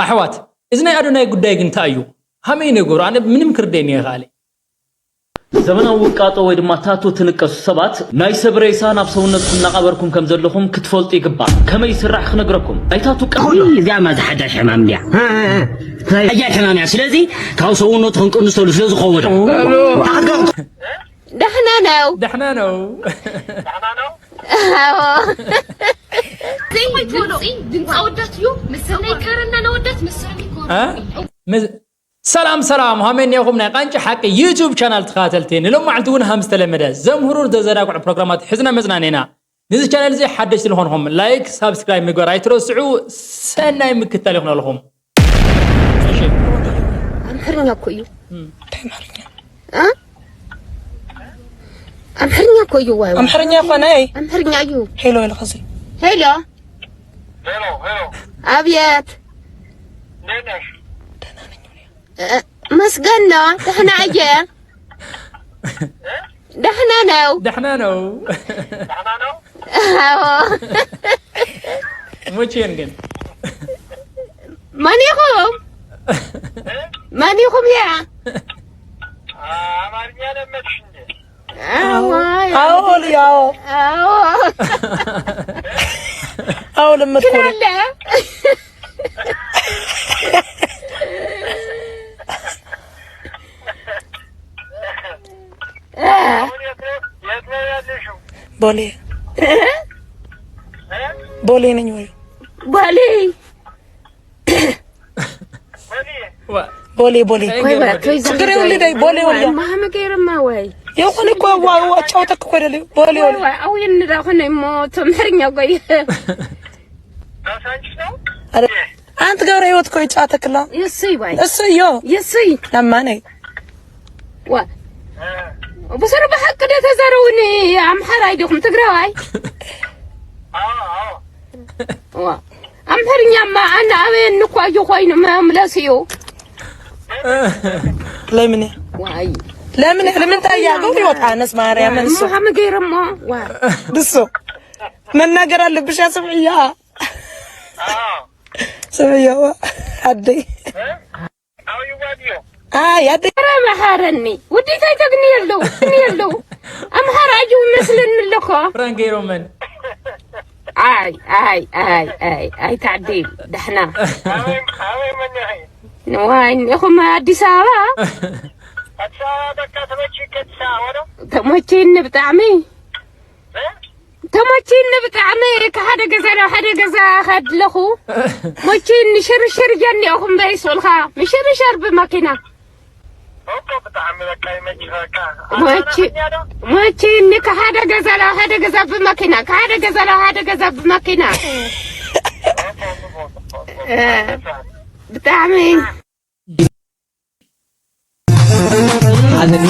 ኣሕዋት፣ እዚ ናይ ኣዶናይ ጉዳይ ግን እንታይ እዩ? ሃመይ ነገሩ፣ ኣነ ምንም ክርደኒ ይኽኣለ። ዘመናዊ ውቃጦ ወይ ድማ ታቱ ትንቀሱ ሰባት፣ ናይ ሰብ ሬሳ ናብ ሰውነትኩም እናቐበርኩም ከም ዘለኹም ክትፈልጡ ይግባእ። ከመይ ይስራሕ ክነግረኩም። ናይ ታቱ ቀ- እዚኣ ማዛ ሓዳሽ ሕማም እንድያ። ሓያል ሕማም እያ። ስለዚ ካብ ሰውነቱ ክንቅንሰሉ ስለ ዝኸወዶ። ደህና ነው። ደህና ነው። አዎ። ድምፂ፣ ድምፂ ኣወዳት እዩ። መሰለይ ከረና ነወዳት መሰለኒ ኮ- እ? ምስ- ሰላም ሰላም፣ ሃመይ እኒአኹም ናይ ቃንጫ ሓቂ ዩቱብ ቻናል ተኸታተልቲ። ንሎማዓልቲ እውን ሃም ዝተለመደ ዘምህሩን ዘዘናግዑ ፕሮግራማት ሒዝና መፅናን ኢና። ንዚ ቻናል እዚ ሓደሽቲ ዝኾንኹም ላይክ፣ ሳብስክራይብ ምግባር ኣይትረስዑ። ሰናይ ምክታል ይኹነልኹም። እሺ። ኣምሓርኛ እኮ እዩ። እንታይ ኣምሓርኛ? እ? ኣምሓርኛ እኮ እዩ። ዋይ፣ ዋይ። ኣምሓርኛ እኮ ናይ ኣምሓርኛ እዩ። ሄሎ፣ ሄሎ፣ ኸዚ። ሄሎ። ሄሎ፣ ሄሎ። ኣብየት። እንዴት ነሽ? እ፣ መስገን ነው። ደህና እየ። ደህና ነው። ደህና ነው። ደህና ነው? አዎ። ሙቼን ግን ማን ኢኹም? ማን ኢኹም እያ? ኣማርኛ ለመድሽ እንዴ? አዎ፣ አዎ፣ ልዩ፣ አዎ። አዎ። አዎ፣ ለመድኩ። ግን አለ። አሁን የት ነው፣ የት ነው ያለሽው? ቦሌ። እ? ቦሌ ነኝ ወይ? ቦሌ። ቦሌ። ዋ። ቦሌ፣ ቦሌ። አይ፣ ወይ ገርም። በላ፣ ተይዛ ችግር የለውም፣ ልደይ፣ ቦሌ ወይ ወልዳ። ማህመ ገይርማ ወይ። የኾነ እኮ ዋ-፣ ዋ-፣ ጫውተክ እኮ ደልዩ፣ ቦሌ ወይ ወልዳ። ወይ፣ ኣው ይንዳ ኾነ እሞ ትምሕርኛ ጎይ። ካሳንቺስ ነው? ኣረ፣ ኣንቲ ገብረ ህይወት እኮ ይጫወተክላ። የስይ ባይ። እሱ እዮ። የስይ። ለማነይ። ዋ። ብስሩ ብሓቂ ዶ ተዛረቡኒ? ኣምሓራይ ዲኹም ትግራዋይ? ዋ። ኣምሓርኛማ ኣነ ኣበየኒ እኳ እዩ ኮይኑ መምለስ እዩ። ለምን? ዋይ። ለምን? ለምን ታያ? ገብረ ህይወት ኣነስ ማርያምን እሱ። ሙሃመ ገይረሞ። ዋ። ድሶ። መናገር ኣለብሽ፣ ስምዕያ። ስምዕያ፣ ዋ፣ ኣደይ። ኣይ፣ ኣደይ። ኧረ መሓረኒ። ውዲታይ ተግኒ የለው፣ ተግኒ የለው። ኣምሓራ እዩ መስለኒ ኣለኮ። ፍራንክ ገይሮመን። ኣይ፣ ኣይ፣ ኣይ፣ ኣይ፣ ኣይ፣ ታዕዲ፣ ዳሕና። ዋይ፣ ኢኹም ኣዲስ ኣበባ? ኣዲስ ኣበባ በቃ ተመችከ ኣዲስ ኣበባ ዶ? ተመችኒ ብጣዕሚ። ተመችኒ ብጣዕሚ፣ ካብ ሓደ ገዛ ናብ ሓደ ገዛ ከድለኹ። መችኒ ሽርሽር ጀኒኦኹም በይስ ወልኻ፣ ምሽርሸር ብመኪና። እኮ ብጣዕሚ በቃ ይመችኸካ። መች-፣ ኣዛናኛ ዶ? መችኒ ካብ ሓደ ገዛ ናብ ሓደ ገዛ ብመኪና፣ ካብ ሓደ ገዛ ናብ ሓደ ገዛ ብመኪና። እ፣ ብጣዕሚ። ሓዘኒ፣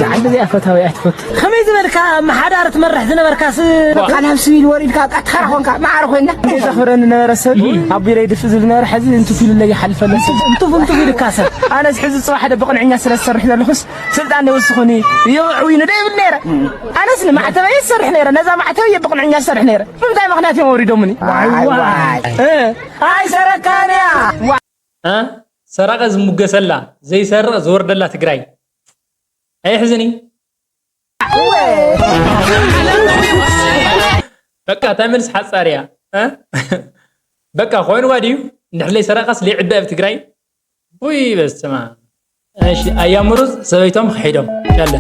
ዝዓንዲ እዚኣ ፈታዊ እያ ትፈቱ። ከመይ ዝበልካ ኣመሓዳሪ ትመርሕ ዝነበርካስ፣ ዋ። በቃ ናብ ስቢል ወሪድካ፣ በቃ ተኻራ ኾንካ፣ ማዕረ ኮይና። እዛ ክብረኒ ነበረ ሰብ፣ ኣቢለይ ድፍእ ዝብል ነበረ፣ ሕዚ እንትፍ ኢሉለይ ይሓልፈለይ ሰብ። እንትፍ፣ እንትፍ ኢልካ ሰብ። ኣነስ ሕዚ ጽባሕ ደ ብቕንዕኛ ስለ ዝሰርሕ ዘለኹስ፣ ስልጣን ደ ወስኹኒ፣ ይውዕዊኒ ዶ ይብል ነይረ። ኣነስ ንማዕተበይ ዝሰርሕ ነይረ፣ ነዛ ማዕተበይ እየ ብቕንዕኛ ዝሰርሕ ነይረ። ብምንታይ ምኽንያት እዮም ኣውሪዶምኒ? ዋይ፣ ዋይ። እ፣ ኣይሰረካን እያ። እ? ሰራቐ ዝሙገሰላ፣ ዘይሰርቕ ዝወርደላ ትግራይ። ኣየሕዝን እዩ? በቃ፣ እታ መልስ ሓጻር እያ። እ? በቃ፣ ኮይንዋ ድዩ? እንድሕር ዘይሰረቐስ፣ ዘይዕበ ኣብ ትግራይ። ውይ፣ በስመ ኣብ። እሺ፣ ኣያ ምሩፅ ሰበይቶም ክሒዶም። ሻለ።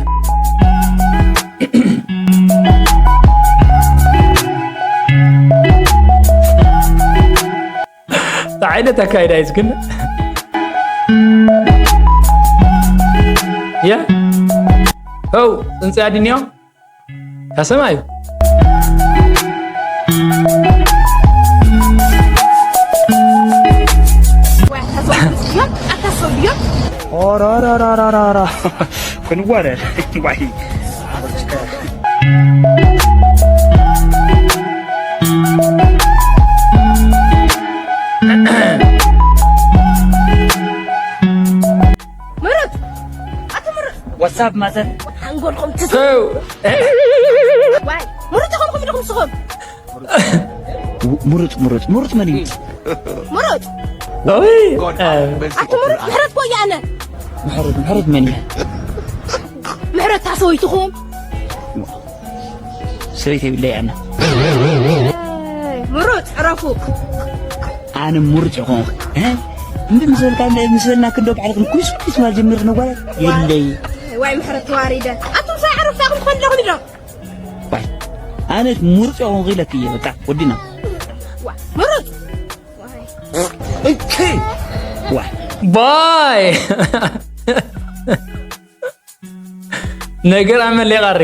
እንታይ ዓይነት ኣካይዳ እዩ ግን? ያ? ሆው፣ ፅንፅያ ድንዮ? ከሰማዩ። ኦሮሮሮሮሮሮ። ክንወረር። ዋይ። ምሩፅ! ኣቶ ምሩፅ! ዋትሳፕ ማዘር። ሓንጎልኩም ትዝ-፣ ተው። ዋይ! ምሩፅ ተኾንኩም ኢኹም ንስኹም? ምሩፅ፣ ምሩፅ፣ ምሩፅ መን እዩ? ምሩፅ! ኣቲ ምሕረት፣ ምሕረት እኮ እየ ኣነ። ምሕረት፣ ምሕረት መን እያ? ምሕረት እታ ሰበይትኹም። ሰበይቲ የብለይ ኣነ። ምሩፅ ዕረፉ። ኣነ ምሩፅ ይኾንኩ። እ? እንዲ ምስ በልካ፣ ምስ በልና ክንዶ ባዕልኽን ኩስ ኩስ ማለት ጀሚርክን ጓል የለይ። ዋይ ምሕረት ተዋሪደ። ኣቱም ሰብ ዕረፍታኹም ትኾኑ ኣለኹም ኢሎም። ዋይ፣ ኣነ ምሩፅ ይኾንኩ ኢለክ እየ፣ በቃ ወዲና። ዋ፣ ምሩፅ። ዋይ። ባይ። ነገር ኣመል የቓሪ።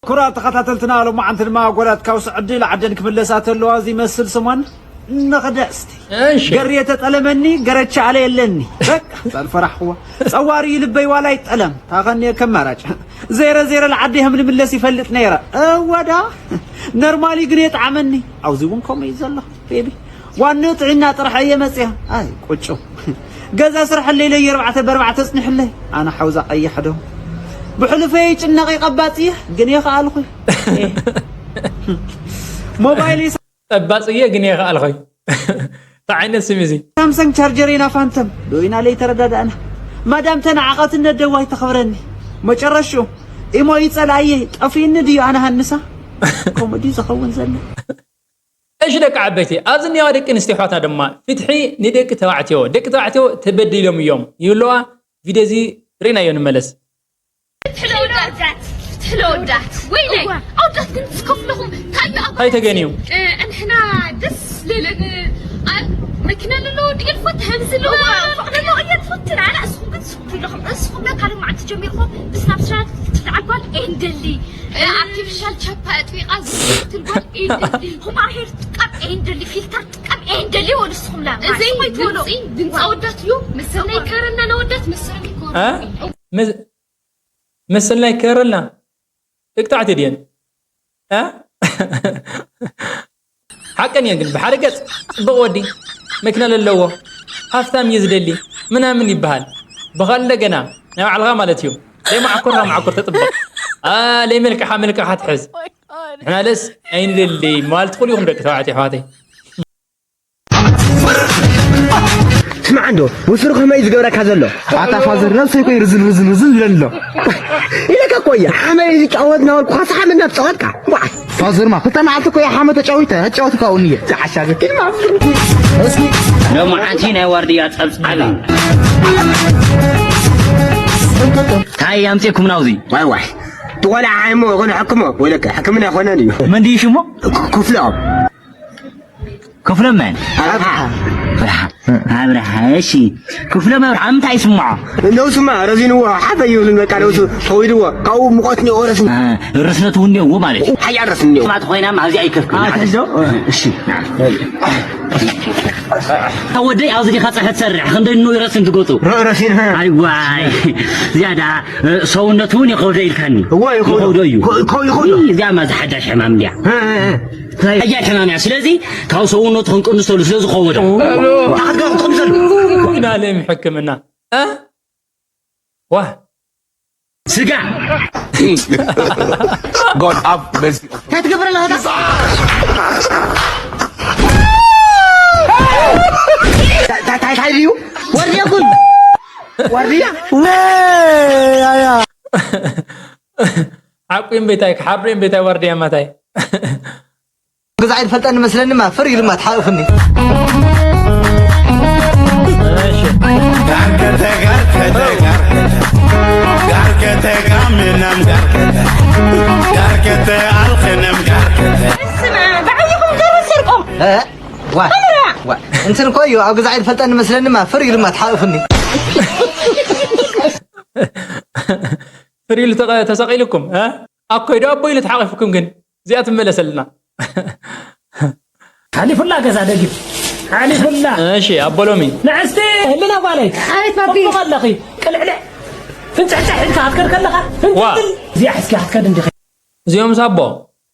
ክቡራት ተኸታተልትና፣ ሎማዓንቲ ድማ ጓላት ካብ ስዑዲ ዓደን ክምለሳ ተለዋ ዝመስል ሰሞን ንኽደ እስቲ። እሺ። ገሬ ተጠለመኒ፣ ገረቻ ኣለ የለኒ። በቃ፣ ዛል ፈራሕኽዋ። ጸዋሪ ልበይ ዋላ ይጠለም፣ ታኸኒ ከማራጭ። ዜረ ዜረ ለዓዲ ከም ልምለስ ይፈልጥ ነይረ። እወዳ፣ ኖርማሊ ግን የጥዓመኒ። ኣብዚ እውን ከምኡ እዩ ዘሎ፣ ቤቢ። ዋንኡ ጥዕና ጥራሕ እየ መፅያ። ኣይ፣ ቁጩ። ገዛ ስርሐለይ ኢለ ኣርባዕተ ብኣርባዕተ ኣፅንሕለይ። ኣነ ሓውዛ ቀይሕ ዶ። ብሕሉፈይ ይጭነቕ ይቐባፅ እየ፣ ግን የኸኣልኹ። ሞባይል ቀባጽ እየ ግን የኸኣልኸይ። እንታይ ዓይነት ስም እዚ? ሳምሰንግ ቻርጀር ኢና ፋንተም ዶ ኢና ለይተረዳዳእና። ማዳም ተናዓቐትነት ደዋይ ተኽብረኒ። መጨረሽኡ ኢሞ ይጸልኣየ ጠፊእኒ ድዩ ኣነ ሃንሳ? ከምኡ ድዩ ዝኸውን ዘሎ? እሺ ደቂ ዓበይቲ፣ ኣብዚ እኒዋ ደቂ ኣንስትዮ ኣሕዋትና ድማ ፍትሒ ንደቂ ተባዕትዮ። ደቂ ተባዕትዮ ተበዲሎም እዮም ይብለዋ። ቪድዮ እዚ ርኢናዮ ንመለስ። ፍትሒ ለወዳት፣ ፍትሒ ለወዳት። ወይለይ፣ እዋ። ኣወዳት ግን ዝከፍለኹም እንታይ እዩ? እንታይ ተገንዩ? እ፣ እንሕና ደስ ልልን፣ እ፣ ኣብ መኪና ለሎ ድኤልፎት፣ ከምዚ ለሎ እዋ። ፈቕደሎ እየ ትፈትን። ኣነ እስኹም ግን ስኩለኹም፣ እስኹም ለካ ሎማዓንቲ ጀሚርኩም ብስናፕቻት ትልዓል ጓል እየ እንደሊ። እ፣ ኣርቲፊሻል ቻፓ ኣጥቢቓ ዝትል ጓል እየ እንደሊ። ሁማን ሄር ትጥቀም እየ እንደሊ፣ ፊልተር ትጥቀም እየ እንደሊ፣ ወሉ እስኹም ላ እዚ ማይ ትወሎ። ድምፂ፣ ድምፂ ኣወዳት እዩ። መሰለይ ከረና ነወዳት መሰለይ ከረና። እ? መስ-፣ መሰልና ይከረልና። ደቂ ተባዕትዮ ድየን? እ? ሓቀን እየን ግን፣ ብሓደ ገጽ ጽቡቕ ወዲ፣ መኪና ለለዎ፣ ሃፍታም እዩ ዝደሊ፣ ምናምን ይበሃል። ብኻል እንደገና፣ ናይ ባዕልኻ ማለት እዩ። ለይ መዓኮርካ መዓኮር ተጥብቕ። ኣ፣ ለይ መልክኻ መልክኻ ትሕዝ። ንሕናለስ ኣይንደሊ፣ ማለት ትኽእሉ ኢኹም ደቂ ተባዕትዮ ኣሕዋተይ። ስማዕ እንዶ፣ ወፍሪ ከመይ ዝገብረካ ዘሎ? ኣታ ፋዘር ነብሰይ ኮይ ርዝን ርዝን ርዝን ዝብለኒ ኣሎ። ኢለካ እኮ እየ፣ ሓመድ ዝጫወት እናበልኩ ካሳ ሓመድ እናተጫወትካ። ዋ። ፋዘርማ፣ ክልተ መዓልቲ እኮ እየ ሓመድ ተጫዊተ፣ ተጫወትካ እውን እየ። ዝዓሻ ዘኪድ ማፍር። እስኪ። ሎማዓንቲ ናይ ዋርድያ ጸብጻብ እዩ። እንታይ ኣምጺእኩም ናብዚ? ዋይ ዋይ። ትቆልዓ ዓይሞ፣ ኮነ ሕክሞ፣ ወለከ፣ ሕክምና ኣይኮነን እዩ። መን ድዩ ሽሙ? ክ-፣ ክፍሎም። ክፍሎም መን? ኣብርሃ። ኣብርሃ። ኣብርሃ፣ እሺ። ክፍሎም ኣብርሃ፣ ኣብ ምንታይ ይስምዖ? እንደው ስማ፣ ረዚንዎ፣ ሓፈ ይብልን በቃ፣ ነብሱ ተወይድዎ። ካብኡ ሙቐት እኒኦ፣ ረስኒ። እ፣ ርስነት እውን እኒኦዎ ማለት እዩ። ሓያል ረስኒ እኒኦ። ስማት ኮይና፣ ኣብዚ ኣይከፍክን። ኣ፣ ትሕዞ? እሺ። ወደይ፣ ኣብዚ ዲኻ ፀሐ ትሰርሕ? ክንደይ እኒኦ ረስን ትገፁ? ረ-፣ ረሲን፣ እ። ኣይ ዋይ። ዝያዳ፣ እ፣ ሰውነቱ እውን ይኸብዶ ኢልካኒ። እዎ፣ ይኸብዶ። ይኸብዶ እዩ። ይኸ-፣ ይኸብዶ። እይ፣ እዚኣ ማ ዝሓዳሽ ሕማም እንድያ። እ፣ እ፣ እ። ሓያል ሕማም እያ። ስለዚ ካብ ሰውነቱ ክንቅንሰሉ ስለ ዝኸወዶ። ኦ። ታኸት ጋር ትቕንሰሉ። ናለም ሕክምና። እ? ዋ። ስጋ። God have mercy. እንታይ ትገብር ኣለኻ? ታ-፣ ታ-፣ ታይ ድዩ? ወርድያ ኩን። ወርድያ? ሓቁ እምበይታይ፣ ክሓብሪ እምበይታይ ዋርድያ ማታይ። ገዛ ኣይፈልጠኒ መስለኒማ፣ ፍር ኢልማ ትሓቕፍኒ። እሺ። ጋርከተ፣ ጋርከተ፣ ጋርከተ፣ ጋርከተ፣ ጋምናም ጋርከተ፣ ጋርከተ፣ ኣልኸነም ጋርከተ። ስማ፣ ብዓይኹም ገሩ ስርቆም። እ? ዋ። ኣምራ። ዋ። እንትን እኮ እዩ፣ ኣብ ገዛ ኣይፈልጠኒ መስለኒማ፣ ፍር ኢልማ ትሓቕፍኒ። ፍር ኢሉ ተቐ-፣ ተሰቒሉኩም፣ እ? ኣኮይ ዶ ኣቦ ኢሉ ተሓቒፉኩም ግን? እዚኣ ትመለሰልና። ሓሊፉላ ገዛ ደጊም። ሓሊፉላ። እሺ፣ ኣቦ ሎሚ። ንዕስቲ ህልና ጓለይ። ኣቤት ባቢ። ጽቡቕ ኣለኺ። ቅልዕልዕ። ፍንጭሕጭሕ ኢልካ ክትከድ ከለኻ፣ ፍንጭሕጭሕ። ዋ። እዚኣ ሕዝኪ ክትከድ እንዲኺ። እዚኦምስ ኣቦ፣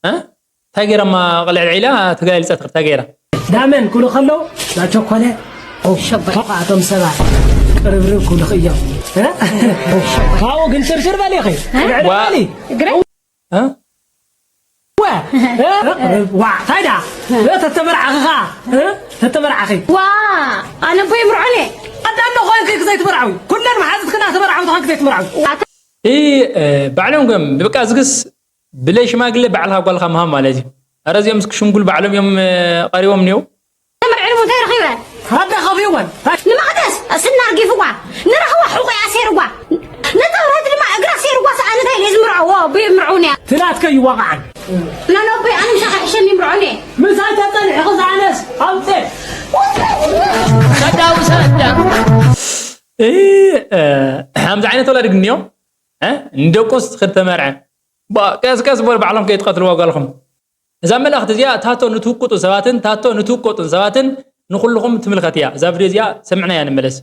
እ? እንታይ ገይሮማ ቅልዕልዕ ኢላ ተገላሊጻ ትኸድ፣ እንታይ ገይራ? ዳመን ክብሉ ከለዉ፣ ናቸኮለ፣ ሸበል። ካብኣቶም ሰባት ቅርብርብ ክብሉ እዮም። እ? ካብኡ ግን ሽርሽር በሊ ኢኺ። እ? ቅልዕልዕ ዋ። በሊ። እግረይ። እ? ዋ ታይዳ ተተመርዓኺ ኸዓ ተተመርዓኺ ዋ ኣነ እቦ ይምርዖን እየ ኣዳሎ ኮይንኪ ክዘይትመርዓዊ ኩለን መሓዝትክና ተመርዓዊ ተኾንኪ ዘይትመርዓዊ እ ባዕሎም ገም ብቃ ዝግስ ብለይ ሽማግለ ባዕልካ ጓልካ ምሃብ ማለት እዩ። ኣረ እዚኦም እስኪ ሽምጉል ባዕሎም እዮም ቀሪቦም እኒው። ተመርዕልሙ እንታይ ረኺበ? ኣደ ከፊወን ንመቕደስ ስና ርጊፍዋ ንረኽባ ሕቑ ኣሴርዋ ነታ ብረት ድማ እግራ ኣሴርዋ ሰኣነት ኣይለ ዝምርዐዎ ብምርዑን እያ። ትናትከ ይዋቕዓን ናኖበይ ኣነ ምሳኻ ሕሸኒ ምርዖን እየ። ምሳይ ተጸኒሕኺ ዝኣነስ ኣውፅእ። ሓምዚ ዓይነት ወላዲ ግን እኒኦ ንደቁስ ትኽድ ተመርዐ ቀስቀስ በሉ ባዕሎም ከይትቀትልዋ ጓልኹም። እዛ መልእኽቲ እዚኣ ታቶ ንትውቅጡ ሰባትን ታቶ ንትውቀጡን ሰባትን ንኹልኹም ትምልከት እያ። እዛ ቪድዮ እዚኣ ሰምዕናያ ንመለስ።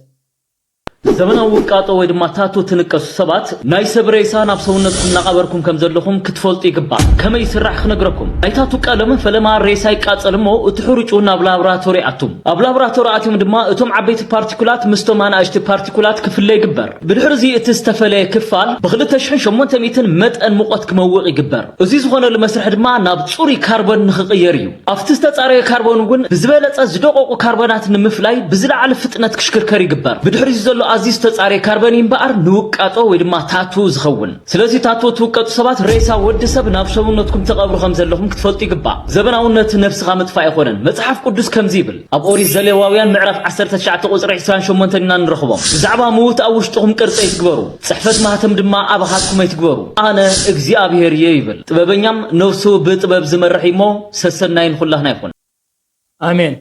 ዘመናዊ ውቃጦ ወይ ድማ ታቶ ትንቀሱ ሰባት ናይ ሰብ ሬሳ ናብ ሰውነትኩም እናቐበርኩም ከም ዘለኹም ክትፈልጡ ይግባእ። ከመይ ይስራሕ ክነግረኩም። ናይ ታቱ ቀለም ፈለማ ሬሳ ይቃጸል እሞ እቲ ሕሩጭ እውን ናብ ላብራቶሪ ይኣቱ። ኣብ ላብራቶሪ ኣትዮም ድማ እቶም ዓበይቲ ፓርቲኩላት ምስቶም ኣናእሽቲ ፓርቲኩላት ክፍለ ይግበር። ብድሕሪ እዚ እቲ ዝተፈለየ ክፋል ብ ክልተ ሽሕን ሸሞንተ ሚእትን መጠን ሙቐት ክመውቕ ይግበር። እዚ ዝኾነሉ መስርሕ ድማ ናብ ጽሩይ ካርቦን ንኽቕየር እዩ። ኣብቲ ዝተጻረየ ካርቦን እውን ብዝበለጸ ዝደቐቑ ካርቦናት ንምፍላይ ብዝለዓለ ፍጥነት ክሽክርከር ይግበር። ብድሕሪዚ ዘሎ ኣዝዩ ዝተጻረየ ካርቦን እዩ እምበኣር ንውቃጦ ወይ ድማ ታቱ ዝኸውን። ስለዚ ታቱ እትውቀጡ ሰባት ሬሳ ወዲ ሰብ ናብ ሰውነትኩም ተቐብሩ ከም ዘለኹም ክትፈልጡ ይግባእ። ዘበናውነት ነብስኻ ምጥፋእ ኣይኮነን። መጽሓፍ ቅዱስ ከምዚ ይብል። ኣብ ኦሪት ዘሌዋውያን ምዕራፍ ዓሰርተ ትሽዓተ ቁጽሪ ዕስራን ሸሞንተን ኢና ንረኽቦ። ብዛዕባ ምዉት ኣብ ውሽጥኹም ቅርጺ ኣይትግበሩ፣ ጽሕፈት ማህተም ድማ ኣባኻትኩም ኣይትግበሩ፣ ኣነ እግዚኣብሄር እየ ይብል። ጥበበኛም ነፍሱ ብጥበብ ዝመርሕ እዩ እሞ ሰሰናይ ንኹላህና ይኹን። ኣሜን።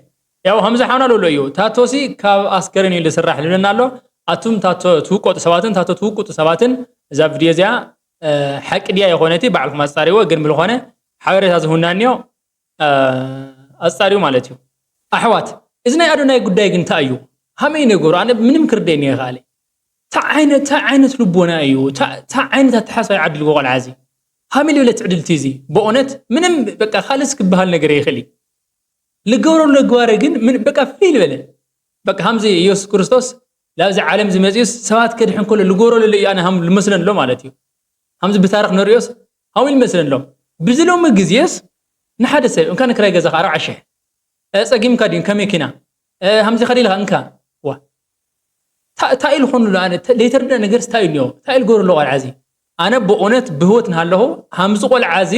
ያው ከምዚ ሓውና ልብሎ እዩ። ታቶሲ ካብ ኣስከሬን እዩ ዝስራሕ ልብለና ኣሎ። ኣቱም ታቶ ትውቀጡ ሰባትን ታቶ ትውቅጡ ሰባትን እዛ ቪድዮ እዚኣ ሓቂ ድያ የኾነቲ ባዕልኩም ኣጻሪዎ ግን ብልኾነ ሓበሬታ ዝህውና እኒኦ ኣጻሪው ማለት እዩ። ኣሕዋት እዚ ናይ ኣዶናይ ጉዳይ ግን እንታይ እዩ? ሃመይ ነገሩ ኣነ ምንም ክርደኒ ይኽኣለ። እንታይ ዓይነት እንታይ ዓይነት ልቦና እዩ? እንታይ ዓይነት ኣተሓሳይ ዓድልዎ ቆልዓ እዚ? ሃመይ ልበለት ዕድልቲ እዚ በእውነት ምንም በቃ ካልስ ክበሃል ነገር ይኽእል እዩ። ልገብሮ ለግባረ ግን ምን በቃ ፍልይ ልበለ በቃ ሃምዚ ኢየሱስ ክርስቶስ ላብዚ ዓለም ዝመፅኡስ ሰባት ከድሕን ከሎ ልገብሮ ለለ እዩ ኣነ ሃም ልመስለን ኣሎ ማለት እዩ። ሃምዚ ብታሪክ ንሪኦስ ሃው ይመስለሎም። ብዚ ሎሚ ግዜስ ንሓደ ሰብ እንካ ንክራይ ገዛኻ ኣርብዓ ሽሕ ጸጊምካ ድዩ እንካ መኪና ሃምዚ ከደ ኢልካ እንካ ዋ እንታይ ኢሉ ኾኑ ኣነ ለይተርድእ ነገርስ እንታይ ኢሉ እንታይ ኢሉ ገሩ ኣሎ ቆልዓ እዚ ኣነ ብእውነት ብህይወት ንሃለኹ ሃምዚ ቆልዓ እዚ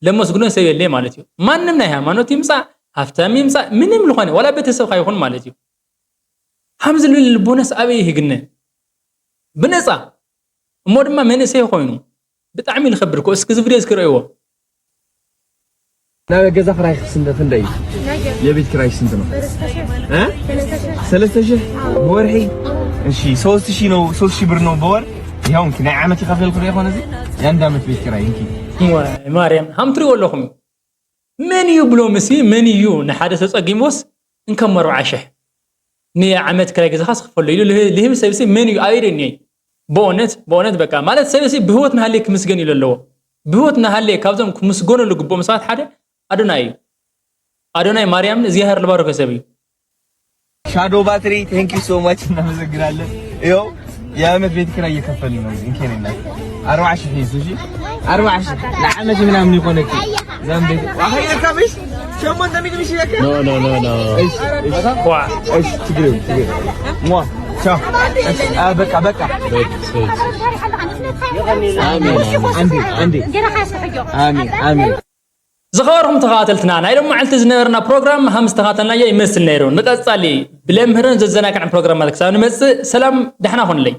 ለመስግኖ ሰብ የለይ ማለት እዩ። ማንም ናይ ሃይማኖት ይምፃእ ሃፍታም ይምፃእ ምንም ልኾነ ዋላ ቤተሰብካ ይኹን ማለት እዩ። ሃምዚ ልብል ልቦነስ ኣበይ ይህግነ ብነፃ እሞ ድማ መንእሰይ ኮይኑ ብጣዕሚ ልኸብር እኮ እስኪ እዚ ቪድዮ እስኪ ረእይዎ። ናይ ገዛ ክራይ ስንት ክንደይ እዩ? የቤት ክራይ ስንት ነው? እ ሰለስተ ሺህ ብወርሒ። እሺ ሶስት ሺህ ነው፣ ሶስት ሺህ ብር ነው በወር። ይኸው እንኪ ናይ ዓመት ይኸፈልኩ ዶ ይኾን እዚ የአንድ ዓመት ቤት ክራይ እንኪ። ማርያም ሃምትሪዎ ኣለኹም መን እዩ ብሎምሲ መን እዩ ንሓደ ተጸጊሞስ እንከም ኣርብዓ ሽሕ ንዓመት ክራይ ገዛኻስ ክፈሎ ኢሉ ልህብ ሰብሲ መን እዩ ኣበይ ደኒየ በእውነት በእውነት በቃ ማለት ሰብሲ ብህይወት ናሃለየ ክምስገን እዩ ለለዎ ብህይወት ናሃለየ ካብዞም ክምስገኑ ልግብኦም ሰባት ሓደ ኣዶናይ እዩ ኣዶናይ ማርያምን እግዚኣብሔር ልባረኮ ሰብ እዩ Shadow battery thank you so much እናመሰግናለን። ይኸው የአመት ቤት ኪራይ እየከፈልን ነው። እንኬን እና አርባ ሺህ ይዙ ሺ አርባ ሺህ ለአመት ምናምን ይሆነክ ዘንቤት ዋኸየካብሽ ሸሞንተ ሚሊ ሺ ለካ no no no no እሺ ችግር ችግር ሟ ቻው። በቃ በቃ አሜን አንዴ አንዴ አሜን አሜን ዝኸበርኩም ተኸታተልትና ናይ ሎም መዓልቲ ዝነበርና ፕሮግራም ሃም ዝተኸታተልናዮ ይመስል ነይሩ። ንቐጻሊ ብለምህርን ዘዘናግዕን ፕሮግራማት ክሳብ ንመጽእ ሰላም ደሕና ኹንለይ።